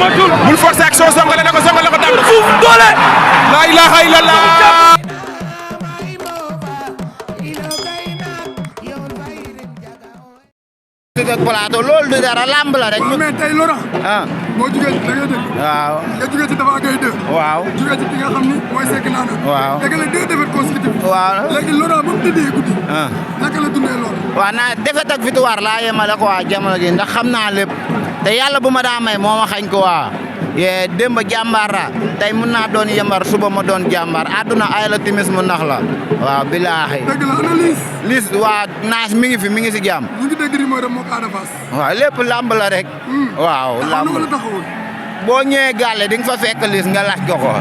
matul bul forcer action songale na ko daan na suuf doole la ilaha illallah ak plateau loolu du dara lamb la rek. mais tey Laurent. boo jugee da ngay dégg. waaw nga jugee ci Tapha Gueye 2. waaw jugee ci ki nga xam ni mooy Seck Nana. waaw dégg nga 2 défaites consécutives. waaw léegi Laurent ba mu tëddee guddi. naka la dundee loolu. waaw naa défaite ak victoire laa yemale ko waa jamono gi ndax xam naa lépp te yàlla bu ma daa may moo ma xañ ko waa démb jàmbaar la tey mun naa doon yembar suba ma doon jàmbaar àdduna ay la timis mu nax la waaw bilaahi. dëgg la analyse. Liss waa naas mi ngi fi mi ngi si jàmm. ñu ngi dégg rumeur moo ko Ada Fass. waaw lépp lamb la rek. waaw lamb la taxawul. boo ñëwee gàlle di nga fa fekk Liss nga laaj ko ko.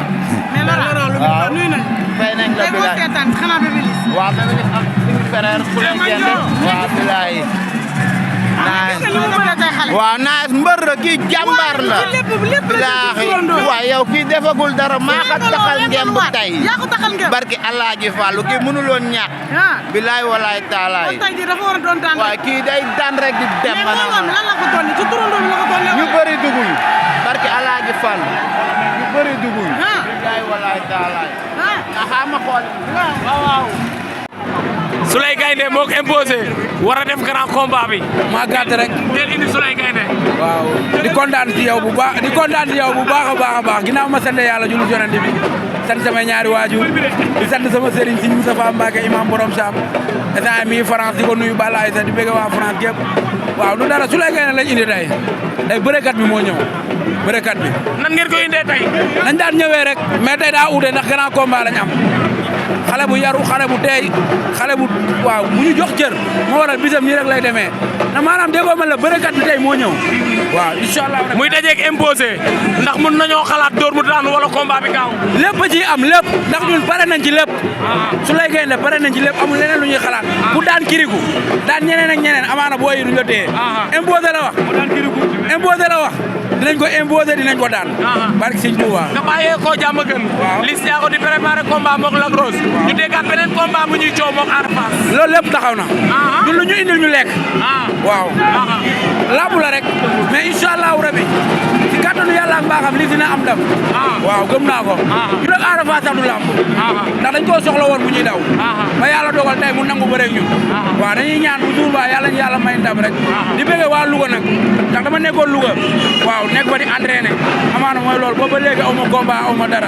mais Laurent waaw nuyu nañ. fay nañ la bilaahi xanaa Bébé Liss. waaw Bébé Liss ak suñu frère ku leen jënd waaw bilaahi. waaw naas mbër la kii jàmbaar la. bilaahi waaw yow kii defagul dara maa ko taxal ngemb tey. barki Alaaji Fallu kii mënuloon ñàkk. bilaahi walaay taalaay. waaw kii day daan rek di dem. ñu bëri duguñ barki Alaaji Fallu ñu bëri duguñ. bilaahi walaay taalaay. xaama xool waaw. Souleye Gaynde moo ko imposé war a def grand combat bi. maa gàtt rek. teel indi Souleye Gaynde. waaw di kontaan ci yow bu baax a baax ginnaaw ma sant yàlla julli Yonent bi sant sama ñaari waajur di sant sama sëriñ si Moustapha Mbacke imam borom Sam instant mi France di ko nuyu Balla Aïssa di bëgg waa France gépp waaw lu dara Souleye Gaynde lañ indi tey bërekat bi moo ñëw bërekat bi. nan ngeen ko indee tey. nañ daan ñëwee rek mais tey daa uute ndax grand combat lañ am. xale bu yaru xale bu teey xale bu waaw bu ñu jox cër moo waral bisam nii rek lay demee na maanaam déggoo man la bërekat bi tey moo ñëw waaw incha allah. muy dajeeg imposé ndax mun nañoo xalaat dóor mu daanu wala combat bi gaaw. lépp ci am lépp ndax ñun pare nañ ci lépp. Souleye Gaynde pare nañ ci lépp amul leneen lu ñuy xalaat. ku daan kiriku daan ñeneen ak ñeneen amaana booy yi duñ la téye. imposé la wax. mu daan kiriku imposé la wax. dinañ ko imposé dinañ ko daan. barke Sëñ Tuuba. nga bàyyee koo jàmm gën. waaw Liss yaa ko di préparé combat moog Lac Rose. ñu déggaat beneen combat bu ñuy coow moog Ada Fass. loolu lépp taxaw na. du lu ñu indil ñu lekk. waaw. lamb la rek mais incha allahu rabi ci kàttanu yàlla ak mbaaxam Liss dina am ndam. waaw gëm naa ko. ñu nag Ada Fass sax du lamb. ndax dañ koo soxla woon bu ñuy daw. ba yàlla dogal tey mu nangu bëreeg ñun. waaw dañuy ñaan bu suur ba yàlla ñu yàlla may ndam rek. di bëggee waa Louga nag ndax dama nekkoon Louga. waaw nekk ba di entraîné amaana mooy loolu boobu ba léegi aw ma combat aw ma dara.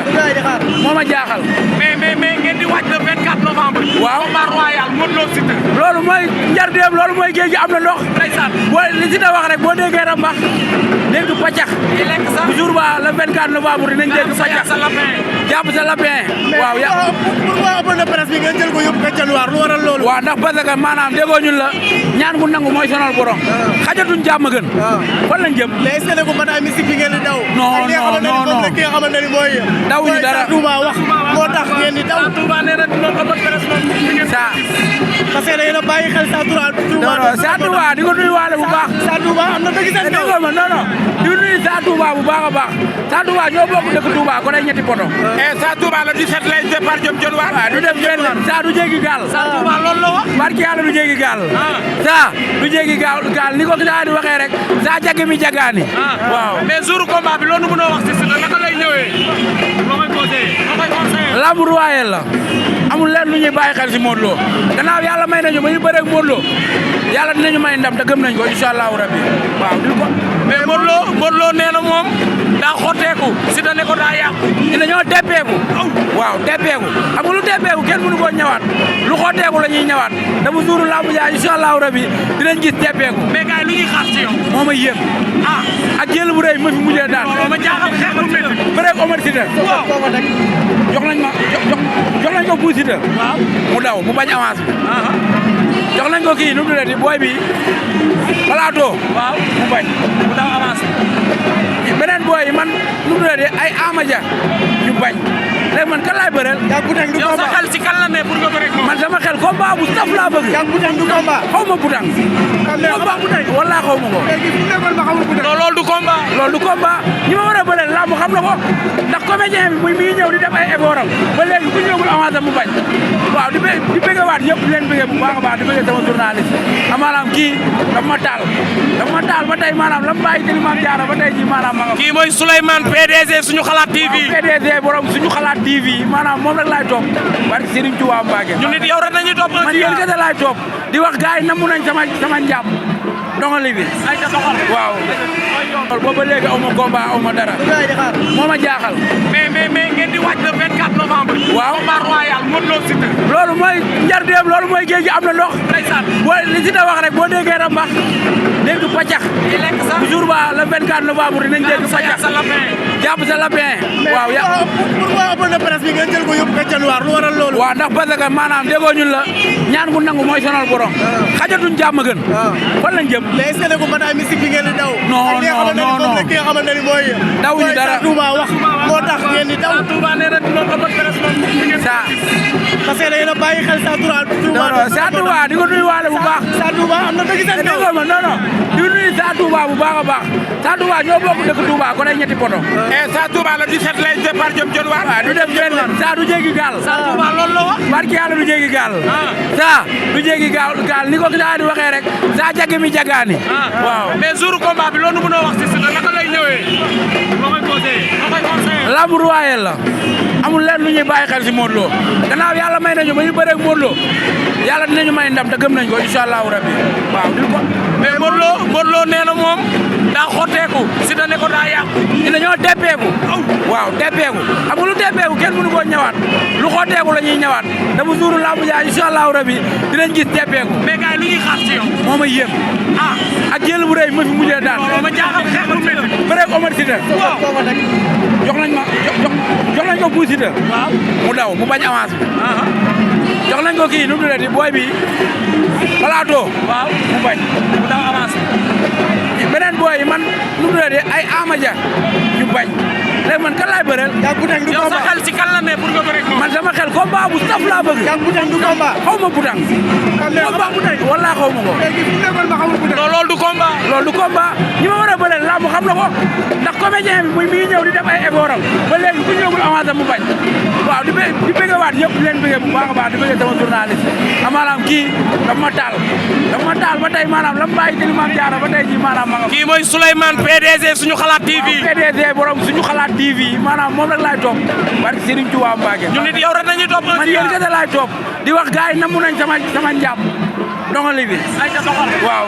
moo ma jaaxal. mais ngeen di wàcc le 24 novembre. waaw combat royal Modou Lo Siteu. loolu mooy njardeem loolu mooy géej gi am na ndox. ndeysaan boo li Siteu wax rek boo déggee rambax dégg pàccax. bu jour ba le 24 novembre dinañ dégg pàccax. jàpp sa lapin. waaw ya pourquoi open de presse bi ngeen jël ko yóbbu Kër Waar lu waral loolu. waaw ndax parce que maanaam déggoo ñun la ñaan gu nangu mooy sonal borom. xajatuñ jàmm gën. fan lañ jëm. mais est-ce que ne ko bataille mystique bi ngeen di daw. non ki nga xamante ni mooy. dawuñu dara Touba wax moo tax ngeen di daw. Touba nee na dina open presse moom. saa. parce que da ngeen a bàyyi xel Sa Touba. Sa Touba di ko nuyuwaale bu baax. Sa Touba am na dëgg seen déggoo ma non di nuyu Sa Touba bu baax a baax. Sa Touba ñoo bokk dëkk Touba ko day ñetti poto. Sa Touba la 17 lay départ jëm John Waar. waaw du dem fenn Sa du jéggi gaal. Sa Touba loolu la wax. barki yàlla du jéggi gaal. Sa du jéggi gaal ni ko Sa di waxee rek Sa jaggi mi jagaani. waaw mais jour combat bi loolu mënoo wax ci Siteu naka lay ñëwee. loo koy conseillé. lamb royal la amul leen lu ñuy bàyyi xel si Modou Lo gannaaw yàlla may nañu ba ñu bëreeg Modou Lo yàlla dinañu may ndam te gëm nañ ko incha allahu rabbi waaw di ko. mais Modou Lo nee na moom daa xotteeku Siteu ne ko daa yàqu. ñu dañoo teppeeku. waaw teppeeku xam nga lu teppeeku kenn mënu koo ñëwaat lu xotteeku la ñuy ñëwaat dafa suuru lamb ja incha allahu rabbi dinañ gis teppeeku. mais gars yi lu ñuy xaar ci yow. moo ma yéem. ak jël bu rëy ma fi mujjee daan. ma jaaxal xeex bu métti. bëreeg Omar Siteu. jox nañ ko Bou Siteu. mu daw mu bañ avance bi. jox nañ ko kii nu mu tuddati booy bi plateau. mu bañ mu daw avance bi. beneen booy yi man nu mu tuddati ay Amadia ñu bañ léegi man kan laay bëreel. yow sa xel ci kan la ne pour nga bëreeg moom. man sama xel combat bu saf laa bëgg. xaw ma Boutan. combat Boutan wallaahi xaw ma ko. non loolu du combat. loolu du combat ñi ma war a bëreel lamb làmb xam na ko ndax comédien bi mi ngi ñëw di def ay effort am ba léegi ku ñëwul avancé mu bañ waaw di bëggewaat ñëpp di leen bëggee bu baax a baax di bëggee sama journaliste maanaam kii dafa ma taal ba tey maanaam la mu bàyyi tëli maam jaara ba tey ji maanaam ma nga kii mooy Souleymane PDG suñu xalaat TV. PDG borom suñu xalaat TV maanaam moom rek laay topp barke Serigne Touba Mbacké ñun nit yow rek nañuy topp. man yéen kese laay topp di wax gars yi namu nañ sama njàpp dongali bi waaw boobu ba léegi aw ma combat aw ma dara moo ma jaaxal mais ngeen di wàcc le 24 novembre. waaw combat royal Modou Lo Siteu. loolu mooy njardeem loolu mooy géej gi am na ndox boo li Siteu wax rek boo déggee rambax dégg paccax bu jour ba le 24 novembre dinañ dégg paccax jàpp sa lapin waaw ya pourquoi open de presse bi ngeen jël ko yóbbu ko ca Loire lu waral loolu waaw ndax parce que maanaam déggoo ñun la ñaan gu nangu mooy sonal borom xajatuñ jàmm gën fan lañ jëm mais est-ce que nekkul bataille mystique bi ngeen di daw non non ki nga xamante ni mooy dawuñu dara Touba wax moo tax ngeen di daw Touba nee na loolu open presse moom. sa parce que da ngeen a bàyyi xel sa Touba sa Touba di ko nuyu waale bu baax sa Touba am na dëgg seen kaw déggoo ma non di nuyu sa Touba bu baax a baax sa Touba ñoo bokk dëkk Touba ko day ñetti poto Sa Touba la 17 lay départ jëm John Waar. waaw du dem fenn sa du jéggi gaal Sa Touba loolu la wax. barki yàlla du jéggi gaal sa du jéggi gaal ni ko daa di waxee rek sa jaggi mi jagaani waaw mais jour combat bi loolu mënoo wax ci Siteu naka lay ñëwee. loo koy conseillé. lamb royal la amul leen lu ñuy bàyyi xel si Modou Lo gannaaw yàlla may nañu ba ñu bëreeg Modou Lo yàlla dinañu may ndam te gëm nañ ko incha allahu rabbi waaw di ko mais Modou Lo nee na moom daa xotteeku Siteu ne ko daa yàqu. ñu dañoo deppeeku waaw deppeeku xam nga lu deppeeku kenn mënu koo ñëwaat lu xotteeku la ñuy ñëwaat te bu suuru lamb ja incha allahu rabbi dinañ gis deppeeku mais gars yi lu ñuy xaar ci yow. moo ma yéem ak jël bu rëy ma fi mujjee daan ma jaaxal xeex bu métti. bëreeg Omar Siteu jox nañ ko Bou Siteu mu daw mu bañ avance bi jox nañ ko kii nu mu tuddati booy bi plateau mu bañ mu daw avance. beneen booy yi man nu mu tuddati ay amaja ñu bañ léegi man kan laay bëreel yow sa xel ci kan la ne pour nga bëre ak moom. man sama xel combat bu saf laa bëgg xaw ma butang wallaahi xaw ma ko non loolu du combat. loolu du combat ñi ma war a bëreel làmb xam na ko ndax comédien bi mi ngi ñëw di def ay effort am ba léegi ku ñëwul avancé mu bañ waaw di bëggewaat ñëpp di leen bëggee bu baax a baax di bëggee sama journaliste maanaam kii dafa ma taal ba tey maanaam la mu bàyyi tëli maam jaara ba tey ji maanaam ma nga kii mooy Souleymane PDG suñu xalaat TV. PDG borom suñu xalaat TV maanaam moom rek laay topp barke Serigne Touba Mbacké ñun nit yow rek nañuy topp. man yéen kese laay topp di wax gars yi namu nañ sama njàpp dongali bi waaw